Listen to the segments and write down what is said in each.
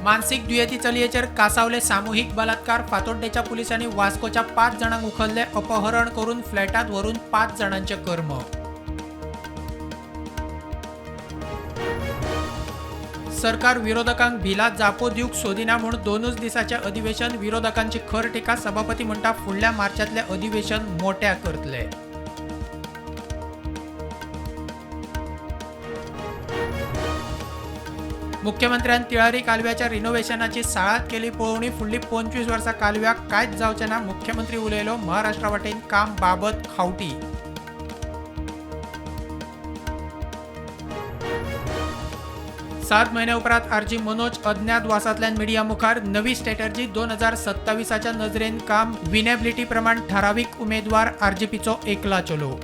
मानसीक दुयेंती चलयेचेर कासावले सामुहीक बलात्कार. फातोड्डेच्या पुलिसांनी वास्कोच्या 5 जाणांक उखल्ले. अपहरण करून फ्लॅटात व्हरून 5 जाणांचे कर्म. सरकार विरोधकांक भिला जापो दिवंक सोदिना म्हूण 2च दिसाचें अधिवेशन. विरोधकांची खर टिका. सभापती म्हणटा फुडल्या मार्चांतलें अधिवेशन मोट्या करतले. मुख्यमंत्र्यान तिळारी कालव्याच्या रिनोव्हेशनाची साळात केली पळोवणी. फुडली 25 वर्सां कालव्याक कांयच जावचें ना. मुख्यमंत्री उलयलो, महाराष्ट्रा वाटेन काम बाबत खावटी. सात म्हयन्या उपरांत आरजी मनोज अज्ञातवासांतल्यान मिडिया मुखार. नवी स्ट्रॅटर्जी 2027च्या नजरेन काम. विनेबिलिटी प्रमाण ठरावीक उमेदवार. आरजीपीचो एकला चलो.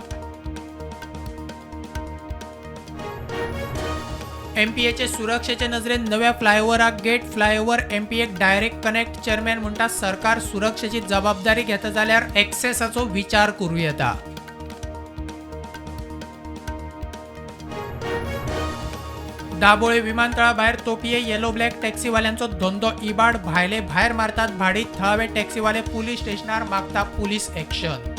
एमपीएचे सुरक्षेचे नजरेन नव्या फ्लायओव्हराक गेट. फ्लायओव्हर एमपीएक डायरेक्ट कनेक्ट. चेअरमॅन म्हणटा सरकार सुरक्षेची जबाबदारी घेता जाल्यार एक्सेसाचो विचार करूं येता. दाबोळे विमानतळा भायर तोपये येलो ब्लॅक टॅक्सीवाल्यांचो धंदो इबाड. भायले भायर मारतात भाडी. थळावे टॅक्सीवाले पुलीस स्टेशनार मागता पुलीस ॲक्शन.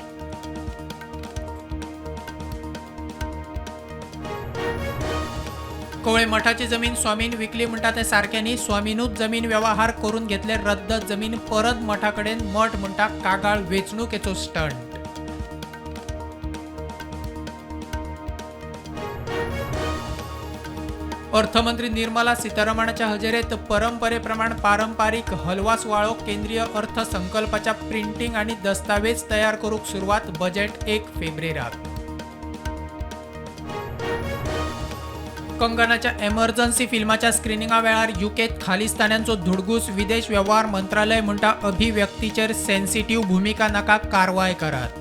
कवळे मठाची जमीन स्वामीन विकली म्हणटा ते सारकें न्ही. स्वामीनूच जमीन व्यवहार करून घेतले रद्द. जमीन परत मठाकडेन. मठ म्हणटा कागाळ वेंचणुकेचो स्टंट. अर्थमंत्री निर्मला सीतारमणाच्या हजेरेत परंपरेप्रमाण पारंपारीक हलवा सुवाळो. केंद्रीय अर्थसंकल्पाच्या प्रिंटींग आणि दस्तावेज तयार करूंक सुरवात. बजेट 1 फेब्रेराक. कंगनाच्या एमर्जन्सी फिल्माच्या स्क्रिनिंगा वेळार युकेत खालिस्तान्यांचो धुडगूस. विदेश व्यवहार मंत्रालय म्हणटा अभिव्यक्तीचेर सेन्सिटीव भुमिका नाका, कारवाय करात.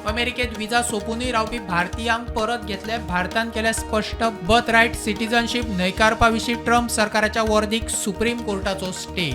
अमेरिकेत विजा सोंपूनय रावपी भारतीयांक परत घेतले. भारतान केल्या स्पश्ट. बर्थ रायट सिटीजनशीप न्हयकारपा विशीं ट्रम्प सरकाराच्या वर्दीक सुप्रीम कोर्टाचो स्टे.